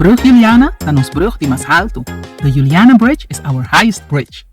Brùg Juliana ta nos brùg di mas haltu. The Juliana Bridge is our highest bridge.